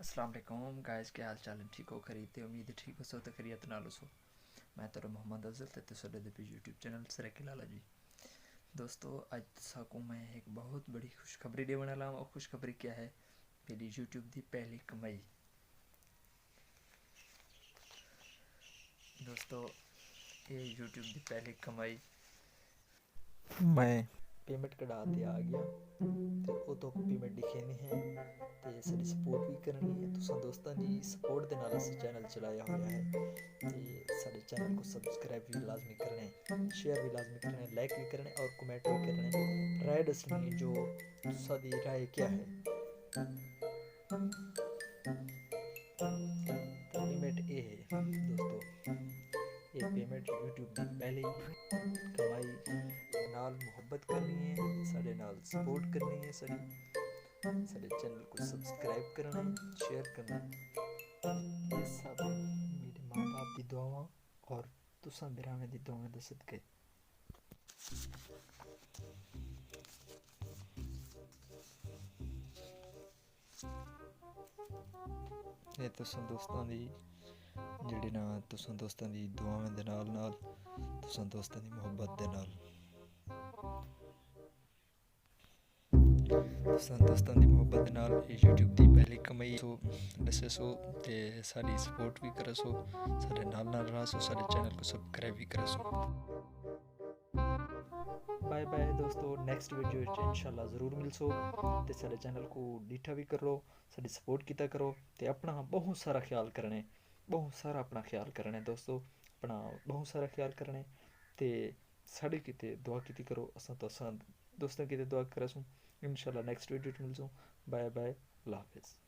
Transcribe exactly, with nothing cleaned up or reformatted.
السلام علیکم گائز، کیا حال چال ہیں؟ ٹھیک ہو؟ خیریت ہے؟ امید ہے ٹھیک ہوسو تے خیریت نال ہوسو۔ میں تہاݙا محمد افضل تے تساں ݙیہدے پئے یوٹیوب چینل سرائیکی لالا جی۔ دوستو، اڄ تساں کوں میں ہک بہت بڑی خوشخبری ݙیوݨ والا ہاں۔ او خوشخبری کیا ہے؟ میݙی یوٹیوب دی پہلی کمائی۔ دوستو، اے یوٹیوب دی پہلی کمائی۔ میں پیمنٹ کڈھا تے آ ڳیا تے او تہاکوں پیمنٹ ݙکھیندے ہیں تے ساݙی سپورٹ وی کرݨی ہے۔ تساں دوستاں دی سپورٹ دے نال اساں چینل چلایا ہویا ہے تے ساݙے چینل کوں سبسکرائب وی لازمی کرݨے، شیئر وی لازمی کرݨے، لائک وی کرݨے اور کمنٹ وی کرݨے، رائے ݙسݨی ہے جو تساں دی رائے کیا ہے۔ تے پیمنٹ اے ہے دوستو، اے پیمنٹ یوٹیوب دی پہلی کمائی۔ نال محبت کرݨی ہے، ساݙے نال سپورٹ کرݨی ہے، ساݙی ساݙے چینل کوں سبسکرائب کرݨا ہے، شیئر کرݨا ہے۔ اے سب میݙے ماں باپ دی دعاواں اور تساں بھراواں دی دعاواں دے صدقے۔ اے تساں دوستاں دی جیڑھی نا تساں دوستاں دی دعاواں دے نال نال تساں دوستاں دی محبت دے نال تساں دوستاں دی محبت دے نال اے یوٹیوب دی پہلی کمائی سو ݙسے سو تے ساݙی سپورٹ وی کرے سو، ساݙے نال نال رہا سو، ساݙے چینل کوں سبسکرائب وی کرے سو۔ بائے بائے دوستو، نیکسٹ ویڈیو وچ انشاءاللہ ضرور ملسو تے ساݙے چینل کوں ݙٹھا وی کرو، ساݙی سپورٹ کیتا کرو تے اپݨا ٻہوں سارا خیال کرݨے، ٻہوں سارا اپݨا خیال کرݨے دوستو، اپݨا ٻہوں سارا خیال کرݨے تے ساݙے کیتے دعا کیتی کرو۔ اساں تساں دوستاں کیتے دعا کریسوں۔ انشاءاللہ نیکسٹ ویڈیو وچ ملسوں۔ بائے بائے، اللہ حافظ۔